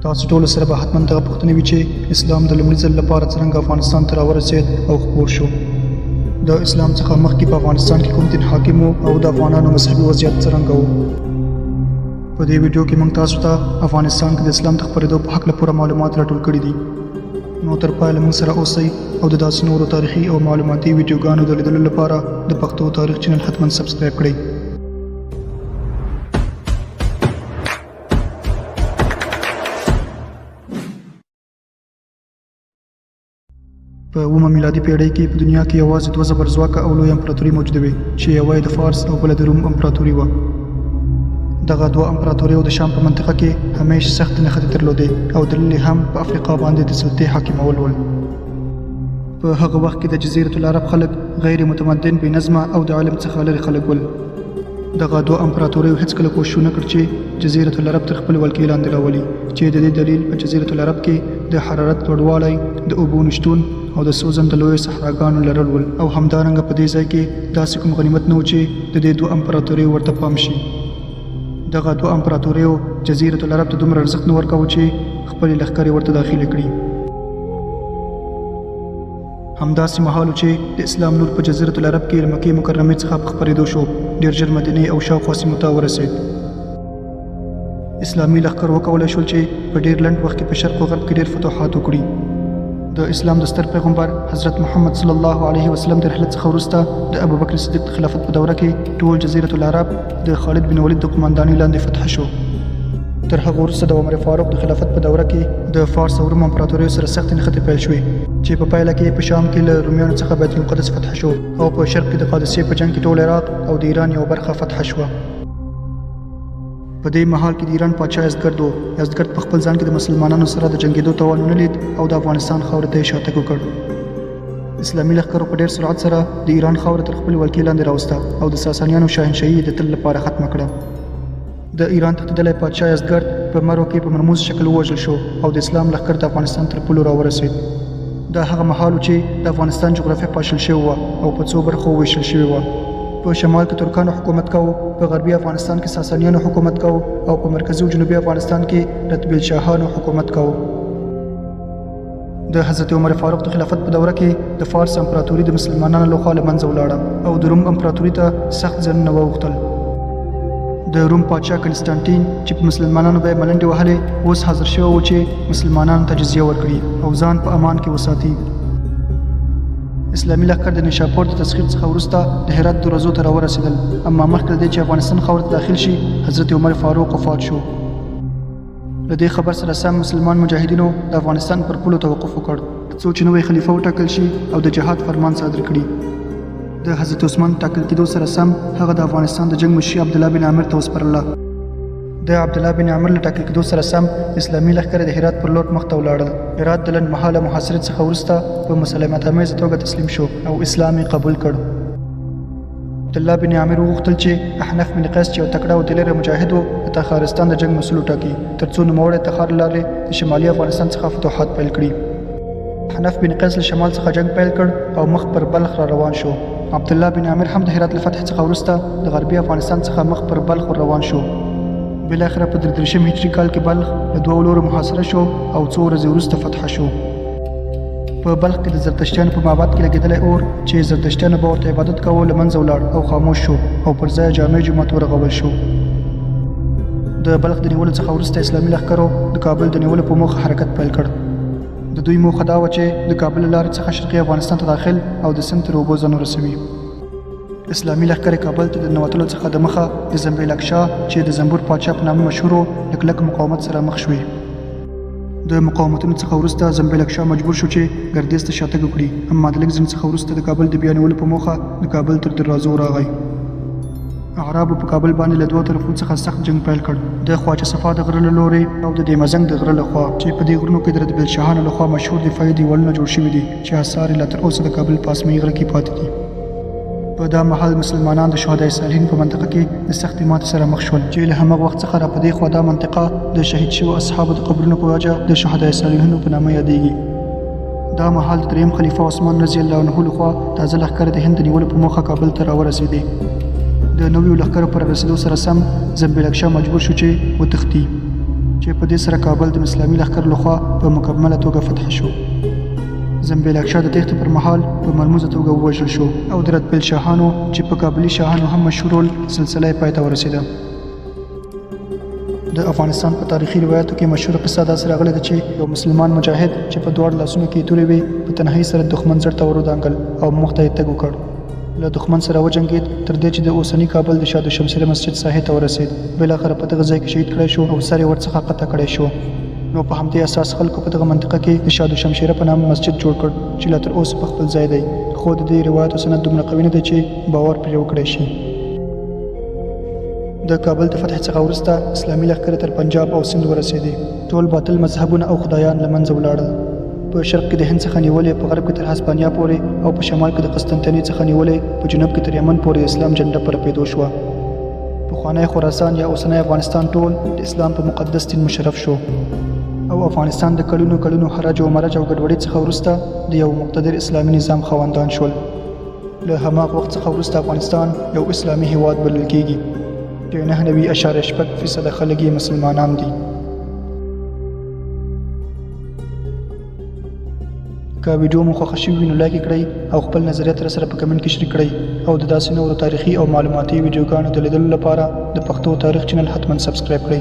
تاسو ټولو سره به حتما دغه پوښتنه وي چې اسلام د لومړي ځل لپاره څرنګه افغانستان ته راورسېد او خپور شو؟ د اسلام څخه مخکې په افغانستان کې کوم دین حاکم و او د افغانانو مذهبي وضعیت څرنګه و؟ په دې ویډیو کې موږ تاسو ته افغانستان کې د اسلام د خپرېدو په هکله پوره معلومات راټول کړي دي. نو تر پایه له موږ سره اوسئ او د داسې نورو تاریخي او معلوماتي ویډیوګانو د لیدلو لپاره د پښتو تاریخ چینل حتما سبسکرایب کړئ. په اوومه میلادي پیړۍ کې په دنیا کې یوازې دوه زبرځواکه او لوی امپراتوري موجوده وې چې یوه یې د فارس او بله د روم امپراتوري وه. دغه دوه امپراتوریو د شام په منطقه کې همیش سختې نښتې درلودې او دلیل یې هم په افریقا باندې د سلطې حاکمول ول. په هغه وخت کې د جزیرة العرب خلک غیر متمدن، بې نظمه او د علم څخه لرې خلک ول. دغه دوه امپراتوریو هیڅکله کوشش ونه کړ چې جزیرة العرب تر خپلې ولکې لاندې راولي چې د دې دلیل په جزیرة العرب کې د حرارت لوړوالی، د اوبو نشتون او د سوځنده لویو صحراګانو لرل ول او همدارنګه په دې ځای کې داسې کوم غنیمت نه و چې د دې دوه امپراتوریو ورته پام شي. دغه دوه امپراتوریو جزیرة العرب ته دومره ارزښت نه ورکاوه چې خپلې لښکرې ورته داخلې کړي. همداسې مهال و چې د اسلام نور په جزیرة العرب کې له مکې مکرمې څخه په خپرېدو شو، ډېر ژر مدینې او شاوخوا سیمو ته ورسېد. اسلامي لښکر وکولای شول چې په ډېر لنډ وخت کې په شرق او غرب کې ډېر فتوحات وکړي. د اسلام د ستر پیغمبر حضرت محمد صلی الله علیه وسلم د رحلت څخه وروسته د ابوبکر صدیق د خلافت په دوره کې ټول جزیرة العرب د خالد بن ولید د قوماندانۍ لاندې فتح شو. تر هغه وروسته د عمر فاروق د خلافت په دوره کې د فارس او روم امپراتوریو سره سختې نښتې پیل شوې چې په پایله کې په شام کې له رومیانو څخه بیت المقدس فتح شو او په شرق کې د قادسیې په جنګ کې ټول عراق او د ایران یوه برخه فتح شوه. په دې مهال کې د ایران پاچا یزدګرد و. یزدګرد په خپل ځان کې د مسلمانانو سره د جنګېدو توان ونه لید او د افغانستان خاورې ته یې شاتګ وکړ. اسلامي لښکرو په ډېر سرعت سره د ایران خاوره تر خپلې ولکې لاندې راوسته او د ساسانیانو شاهنشاهي یې د تل لپاره ختمه کړه. د ایران تښتېدلی پادشاه یزدګرد په مرو کې په مرموز شکل ووژل شو او د اسلام لښکر د افغانستان تر پولو راورسېد. دا هغه مهال و چې د افغانستان جغرافیه پاشل شوې وه او په څو برخو وېشل شوې وه. په شمال کې ترکانو حکومت کاوه، په غربي افغانستان کې ساسانیانو حکومت کاوه او په مرکزي او جنوبي افغانستان کې رتبیل شاهانو حکومت کاوه. د حضرت عمر فاروق د خلافت په دوره کې د فارس امپراتوري د مسلمانانو لخوا له منځه ولاړه او د روم امپراتوري ته سخت زیانونه واوښتل. د روم پادشاه کنستانتین چې په مسلمانانو به یې ملنډې وهلې، اوس حاضر شوی و چې مسلمانانو ته جزیه ورکړي او ځان په امان کې وساتي. اسلامي لښکر د نیشاپور د تسخیر څخه وروسته د هرات دروازو ته راورسېدل، اما مخکې له دې چې افغانستان خاورې ته داخل شي، حضرت عمر فاروق وفات شو. له دې خبر سره سم مسلمان مجاهدینو د افغانستان پر پولو توقف وکړ، څو چې نوی خلیفه وټاکل شي او د جهاد فرمان صادر کړي. د حضرت عثمان ټاکل کېدو سره سم هغه د افغانستان د جنګ مشري عبدالله بن عامر ته وسپارله. د عبدالله بن عامر له ټاکل کېدو سره سم اسلامي لښکرې د هرات پر لور مخته ولاړل. هرات د لنډ مهاله محاصرې څخه وروسته په مسالمتآمیزه توګه تسلیم شو او اسلام یې قبول کړ. عبدالله بن عامر وغوښتل چې احنف بن قیس چې یو تکړه او دلیر مجاهد و د تخارستان د جنګ مسؤل وټاکي ترڅو نوموړی تخار له لارې د شمالي افغانستان څخه فتوحات پیل کړي. احنف بن قیس له شمال څخه جنګ پیل کړ او مخ پر بلخ را روان شو. عبدالله بن عامر هم د هرات له فتحې څخه وروسته د غربي افغانستان څخه مخ پر بلخ ور روان شو. بالاخره په 33 هجري کال کې بلخ له دوو لورو محاصره شو او څو ورځې وروسته فتح شو. په بلخ کې د زرتشتیانو په معبد کې لګېدلی اور چې زرتشتیانو به ورته عبادت کاوه له منځه ولاړ او خاموش شو او پر ځای جامع جومات ورغول شو. د بلخ د نیولو څخه وروسته اسلامي لښکرو د کابل د نیولو په موخه حرکت پیل کړ. د دوی موخه دا وه چې د کابل له لارې څخه شرقي افغانستان ته داخل او د سند تر اوبو ځان ورسوي. اسلامي لښکرې کابل ته د ننوتلو څخه د مخه د زنبیلک شاه چې د زنبور پاچا په نامه مشهور و له کلک مقاومت سره مخ شوې. د مقاومتونو څخه وروسته زنبیلک شاه مجبور شو چې ګردیز ته شاتګ وکړي، اما د لږ ځنډ څخه وروسته د کابل د بیا نیولو په موخه د کابل تر دروازو راغی. اعرابو په کابل باندې له دوو طرفو څخه سخت جنګ پیل کړ، د خواجه صفا د غره له لورې او د دیمزنګ د غره له خوا، چې په دې غرونو کې د رتبیل شاهانو له خوا مشهور دفاعي دیوالونه جوړ شوي دي چې اثار یې لا تر اوسه د کابل په اسمايي غره کې پاتې دي. په دا مهال مسلمانان د شهدای صالحین په منطقه کې د سختې ماتې سره مخ شول چې له همغه وخت څخه را په دې خوا دا منطقه د شهید شوو اصحابو د قبرونو په وجه د شهدای صالحینو په نامه یادېږي. دا مهال د دریم خلیفه عثمان رضی الله عنه لخوا تازه لښکرې د هند د نیولو په موخه کابل ته راورسېدې. د نویو لښکرو په رارسېدو سره سم زنبیلک شاه مجبور شو چې وتښتي. چې په دې سره کابل د اسلامي لښکر لخوا په مکمله توګه فتح شو. زنبیلک شاه د تېښتې پر مهال په مرموزه توګه ووژل شو او د رتبیل شاهانو چې په کابلي شاهانو هم مشهور ول، سلسله یې پای ته ورسېده. د افغانستان په تاریخي روایتو کې مشهوره قصه داسې راغلې ده چې یو مسلمان مجاهد چې په دواړو لاسونو کې یې تورې وې، په تنهایۍ سره د دښمن زړه ته ورودانګل او موخته یې تګ وکړ. له دښمن سره وجنګېد تر دې چې د اوسني کابل د شاه دوشمشېره مسجد ساحې ته ورسېد، بالاخره په دغه ځای کې شهید کړای شو او سر یې ورڅخه قطع کړای شو. نو په همدې اساس خلکو په دغه منطقه کې د شاه دوشمشېره په نامه مسجد جوړ کړ چې لا تر اوسه په خپل ځای دی، خو د دې روایاتو سند دومره قوي نه دی چې باور پرې وکړای شي. د کابل د فتح څخه وروسته اسلامي لښکرې تر پنجاب او سند ورسېدې. ټول باطل مذهبونه او خدایان له منځه ولاړل. په شرق کې د هند څخه نیولې په غرب کې تر هسپانیا پورې او په شمال کې د قسطنطنیې څخه نیولې په جنوب کې تر یمن پورې د اسلام جنډه په رپېدو شوه. پخوانی خراسان یا اوسنی افغانستان ټول د اسلام په مقدس دین مشرف شو او افغانستان د کلونو کلونو هرج او مرج او ګډوډۍ څخه وروسته د یو مقتدر اسلامي نظام خاوندان شول. له هماغه وخت څخه وروسته افغانستان یو اسلامي هیواد بلل کیږي چې 99.6% خلک یې مسلمانان دي. که ویډیو مو خوښه شوې وي نو لایک یې کړئ او خپل نظریات راسره په کمنټ کې شریک کړئ او د داسې نورو تاریخي او معلوماتي ویډیوګانو د لیدلو لپاره د پښتو تاریخ چینل حتما سبسکرایب کړئ.